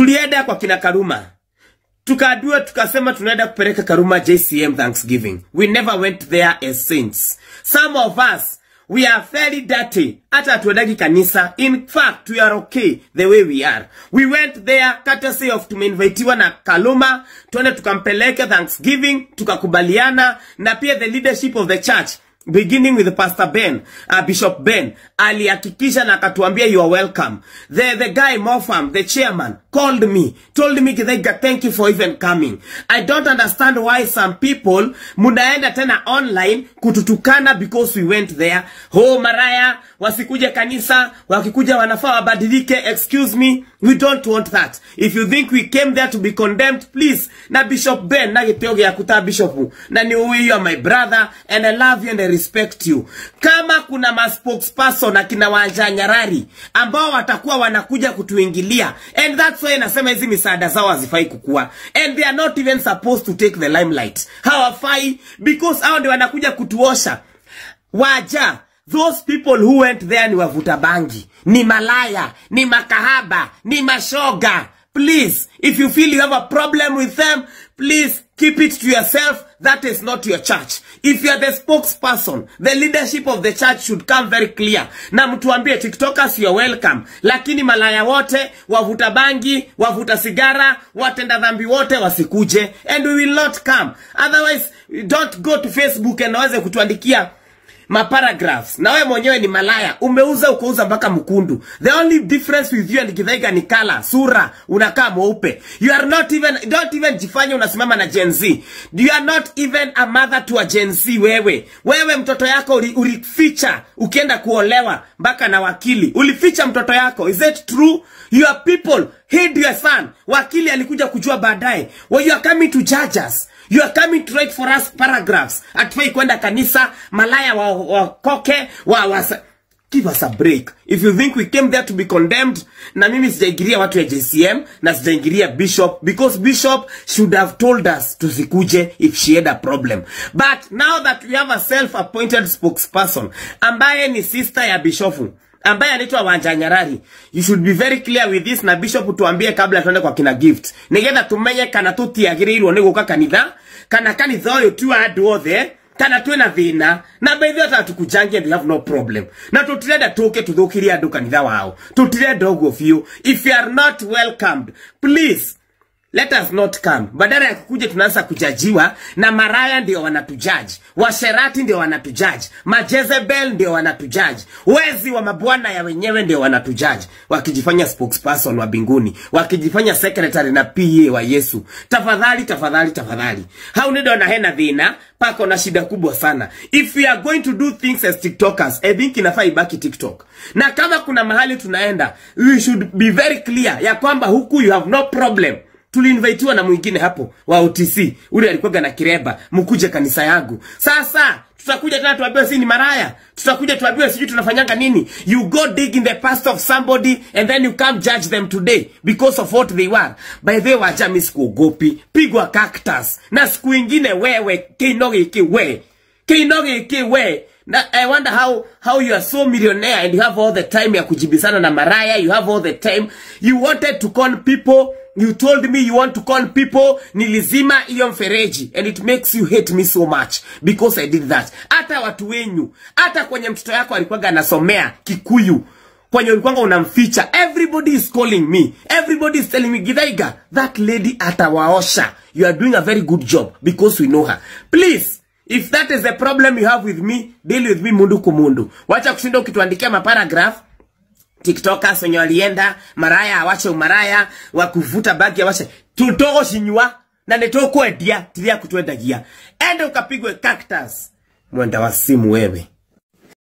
Tulienda kwa kina Karuma. Tukaambiwa, tukasema tunaenda kupeleka Karuma JCM Thanksgiving. We never went there as saints. Some of us, we are very dirty. Hata hatuendagi kanisa. In fact, we are okay the way we are. We went there courtesy of tumeinvitiwa na Kaluma, tuende tukampeleke Thanksgiving, tukakubaliana na pia the leadership of the church, beginning with Pastor Ben, Bishop Ben, alihakikisha na akatuambia you are welcome. The guy Mofam, the chairman, called me, told me, "Githaiga, thank you for even coming." I don't understand why some people munaenda tena online kututukana because we went there. Oh, maraya, wasikuje kanisa, wakikuja wanafaa wabadilike. Excuse me, we don't want that. If you think we came there to be condemned, please. Na Bishop Ben, na gĩtĩo gĩaku ta bishop, na ni you are my brother and I love you and I respect you. Kama kuna ma spokesperson akina Wanja Nyarari ambao watakuwa wanakuja kutuingilia, and that's why nasema hizi misaada zao hazifai kukua, and they are not even supposed to take the limelight. Hawafai, because hao ndio wanakuja kutuosha. Waja, those people who went there ni wavuta bangi, ni malaya, ni makahaba, ni mashoga. Please, if you feel you have a problem with them, please keep it to yourself. That is not your church. If you are the spokesperson, the leadership of the church should come very clear. Na mtuambie TikTokers, you are welcome. Lakini malaya wote, wavuta bangi, wavuta sigara, watenda dhambi wote wasikuje. And we will not come. Otherwise, don't go to Facebook and waweze kutuandikia ma paragraphs. Na wewe mwenyewe ni malaya, umeuza ukauza mpaka mkundu. The only difference with you and Githaiga ni color, sura, unakaa mweupe. You are not even, don't even jifanye unasimama na Gen Z. You are not even a mother to a Gen Z wewe. Wewe mtoto yako ulificha ukienda kuolewa mpaka na wakili. Ulificha mtoto yako. Is it true? Your people hid your son. Wakili alikuja kujua baadaye. Well, you are coming to judge us. You are coming to write for us paragraphs. Hatufai kwenda kanisa, malaya wakoke, wa give us a break. If you think we came there to be condemned, na mimi sijaingilia watu ya JCM, na sijaingilia Bishop, because Bishop should have told us tusikuje if she had a problem. But now that we have a self-appointed spokesperson, ambaye ni sister ya Bishofu, ambaye anaitwa Wanja Nyarari, you should be very clear with this, na Bishop tuambie kabla tuende kwa kina Gift. Nigetha tumenye kana tutiagĩrĩirwo nĩ gũka kanitha, kana kanitha ũyũ ti wa andũ othe, kana twĩna thĩna, na by the way hata tukujangie and we have no problem. Na tutirenda tũke tũthũkĩrie andũ kanitha wao. Tutirenda ũguo biũ. If you are not welcomed, please let us not come. Badala ya kukuja tunaanza kujajiwa na maraya ndio wanatujudge, washerati ndio wanatujudge, majezebel ndio wanatujudge, wezi wa mabwana ya wenyewe ndio wanatujudge, wakijifanya spokesperson wa binguni, wakijifanya secretary na PA wa Yesu. Tafadhali, tafadhali, tafadhali. Hau ndio na hena dhina, pako na shida kubwa sana. If we are going to do things as TikTokers, I think inafaa ibaki TikTok. Na kama kuna mahali tunaenda, we should be very clear ya kwamba huku you have no problem. Tuliinvitiwa na mwingine hapo wa OTC, ule alikuwa na kireba, mkuje kanisa yangu. Sasa tutakuja tena tuambiwe si ni maraya, tutakuja tuambiwe sijui tunafanyanga nini. You go dig in the past of somebody and then you come judge them today because of what they were. By the way, wacha mimi sikuogopi, pigwa cactus. Na siku ingine wewe kinoge we. Kinoge we. Na I wonder how you are so millionaire and you have all the time ya kujibisana na maraya, you have all the time. You wanted to con people. You told me you want to call people. Nilizima iyo mfereji. And it makes you hate me so much because I did that. Hata watu wenyu, hata kwenye mtoto yako alikuwa anasomea Kikuyu, kwenye ulikuwa unamficha, everybody is calling me, everybody is telling me, Githaiga, that lady atawaosha. You are doing a very good job because we know her. Please, if that is the problem you have with me, deal with me mundu kumundu. Wacha kushinda ukituandikia maparagraph. TikTokers wenye walienda maraya awache umaraya, wakuvuta bagi awache, tutogo shinywa na netokwendia tiria kutwendagia. Ende ukapigwe cactus, mwenda wa simu wewe.